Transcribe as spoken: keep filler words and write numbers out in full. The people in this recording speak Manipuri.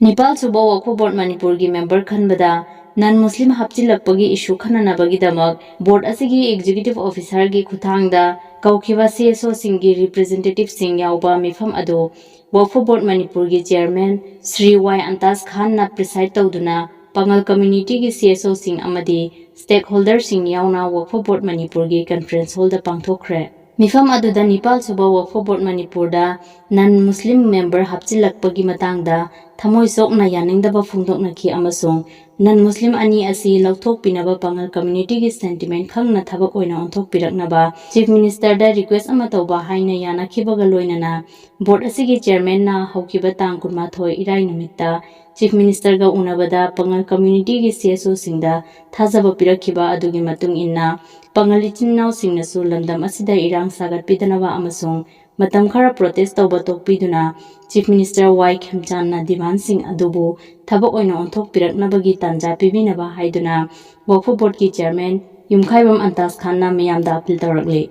ꯅꯤꯄꯥꯜ ꯁꯨꯕ ꯋꯛꯐ ꯕꯣꯔꯗ ꯃꯅꯤꯄꯨꯔꯒꯤ ꯃꯦꯝꯕꯔ ꯈꯟꯕꯗ ꯅꯟ ꯃꯨꯁꯂꯤꯝ ꯍꯥꯞꯆꯤꯜꯂꯛꯄꯒꯤ ꯏꯁꯨ ꯈꯟꯅꯅꯕꯒꯤꯗꯃꯛ ꯕꯣꯔꯗ ꯑꯁꯤꯒꯤ ꯑꯦꯛꯖꯤꯀ꯭ꯌꯨꯇꯤꯚ ꯑꯣꯐꯤꯁꯥꯔꯒꯤ ꯈꯨꯠꯊꯥꯡꯗ ꯀꯧꯈꯤꯕ ꯁꯤ ꯑꯦꯁ ꯑꯣꯁꯤꯡꯒꯤ ꯔꯤꯄ꯭ꯔꯖꯦꯟꯇꯦꯇꯤꯚꯁꯤꯡ ꯌꯥꯎꯕ ꯃꯤꯐꯝ ꯑꯗꯨ ꯋꯛꯐ ꯕꯣꯔꯗ ꯃꯅꯤꯄꯨꯔꯒꯤ ꯆꯤꯌꯔꯃꯦꯟ ꯁ꯭ꯔꯤ ꯋꯥꯏ ꯑꯟꯇꯥꯖ ꯈꯥꯟꯅ ꯄ꯭ꯔꯤꯁꯥꯏꯗ ꯇꯧꯗꯨꯅ ꯄꯥꯉꯜ ꯀꯝꯃ꯭ꯌꯨꯅꯤꯇꯤꯒꯤ ꯁꯤ ꯑꯦꯁ ꯑꯣꯁꯤꯡ ꯑꯃꯗꯤ ꯁ꯭ꯇꯦꯛꯍꯣꯜꯗꯔꯁꯤꯡ ꯌꯥꯎꯅ ꯋꯛꯐ ꯕꯣꯔꯗ ꯃꯅꯤꯄꯨꯔꯒꯤ ꯀꯟꯐꯔꯦꯟꯁ ꯍꯣꯜꯗ ꯄꯥꯡꯊꯣꯛꯈ꯭ꯔꯦ꯫ ꯃꯤꯐꯝ ꯑꯗꯨꯗ ꯅꯤꯄꯥꯜ ꯁꯨꯕ ꯋꯛꯐ ꯕꯣꯔꯗ ꯃꯅꯤꯄꯨꯔꯗ ꯅꯟ ꯃꯨꯁꯂꯤꯝ ꯃꯦꯝꯕꯔ ꯍꯥꯞꯆꯤꯜꯂꯛꯄꯒꯤ ꯃꯇꯥꯡꯗ ꯊꯃꯣꯏ ꯁꯣꯛꯅ ꯌꯥꯅꯤꯡꯗꯕ ꯐꯣꯡꯗꯣꯛꯅꯈꯤ ꯑꯃꯁꯨꯡ ꯅꯟ ꯃꯨꯁꯂꯤꯝ ꯑꯅꯤ ꯑꯁꯤ ꯂꯧꯊꯣꯛꯄꯤꯅꯕ ꯄꯥꯉꯜ ꯀꯝꯃ꯭ꯌꯨꯅꯤꯇꯤꯒꯤ ꯁꯦꯟꯇꯤꯃꯦꯟ ꯈꯪꯅ ꯊꯕꯛ ꯑꯣꯏꯅ ꯑꯣꯟꯊꯣꯛꯄꯤꯔꯛꯅꯕ ꯆꯤꯐ ꯃꯤꯅꯤꯁꯇꯔꯗ ꯔꯤꯀ꯭ꯋꯦꯁ ꯑꯃ ꯇꯧꯕ ꯍꯥꯏꯅ ꯌꯥꯅꯈꯤꯕꯒ ꯂꯣꯏꯅꯅ ꯕꯣꯔꯗ ꯑꯁꯤꯒꯤ ꯆꯤꯌꯔꯃꯦꯟꯅ ꯍꯧꯈꯤꯕ ꯇꯥꯡ ꯀꯨꯟꯃꯥꯊꯣꯏ ꯏꯔꯥꯏ ꯅꯨꯃꯤꯠꯇ ꯆꯤꯐ ꯃꯤꯅꯤꯁꯇꯔꯒ ꯎꯅꯕꯗ ꯄꯥꯉꯜ ꯀꯝꯃ꯭ꯌꯨꯅꯤꯇꯤꯒꯤ ꯁꯤ ꯑꯦꯁ ꯑꯣꯁꯤꯡꯗ ꯊꯥꯖꯕ ꯄꯤꯔꯛꯈꯤꯕ ꯑꯗꯨꯒꯤ ꯃꯇꯨꯡ ꯏꯟꯅ ꯄꯥꯉꯜ ꯏꯆꯤꯟ ꯏꯅꯥꯎꯁꯤꯡꯅꯁꯨ ꯂꯝꯗꯝ ꯑꯁꯤꯗ ꯏꯔꯥꯡ ꯁꯥꯒꯠꯄꯤꯗꯅꯕ ꯑꯃꯁꯨꯡ ꯃꯇꯝ ꯈꯔ ꯄ꯭ꯔꯣꯇꯦꯁ ꯇꯧꯕ ꯇꯣꯛꯄꯤꯗꯨꯅ ꯆꯤꯐ ꯃꯤꯅꯤꯁꯇꯔ ꯋꯥꯏ ꯈꯦꯝꯆꯥꯟꯅ ꯗꯤꯃꯥꯟꯁꯤꯡ ꯑꯗꯨꯕꯨ ꯊꯕꯛ ꯑꯣꯏꯅ ꯑꯣꯟꯊꯣꯛꯄꯤꯔꯛꯅꯕꯒꯤ ꯇꯥꯟꯖꯥ ꯄꯤꯕꯤꯅꯕ ꯍꯥꯏꯗꯨꯅ ꯋꯛꯐ ꯕꯣꯔꯗꯀꯤ ꯆꯤꯌꯔꯃꯦꯟ ꯌꯨꯝꯈꯥꯏꯕꯝ ꯑꯟꯇꯥꯖ ꯈꯥꯟꯅ ꯃꯤꯌꯥꯝꯗ ꯑꯄꯤꯜ ꯇꯧꯔꯛꯂꯤ꯫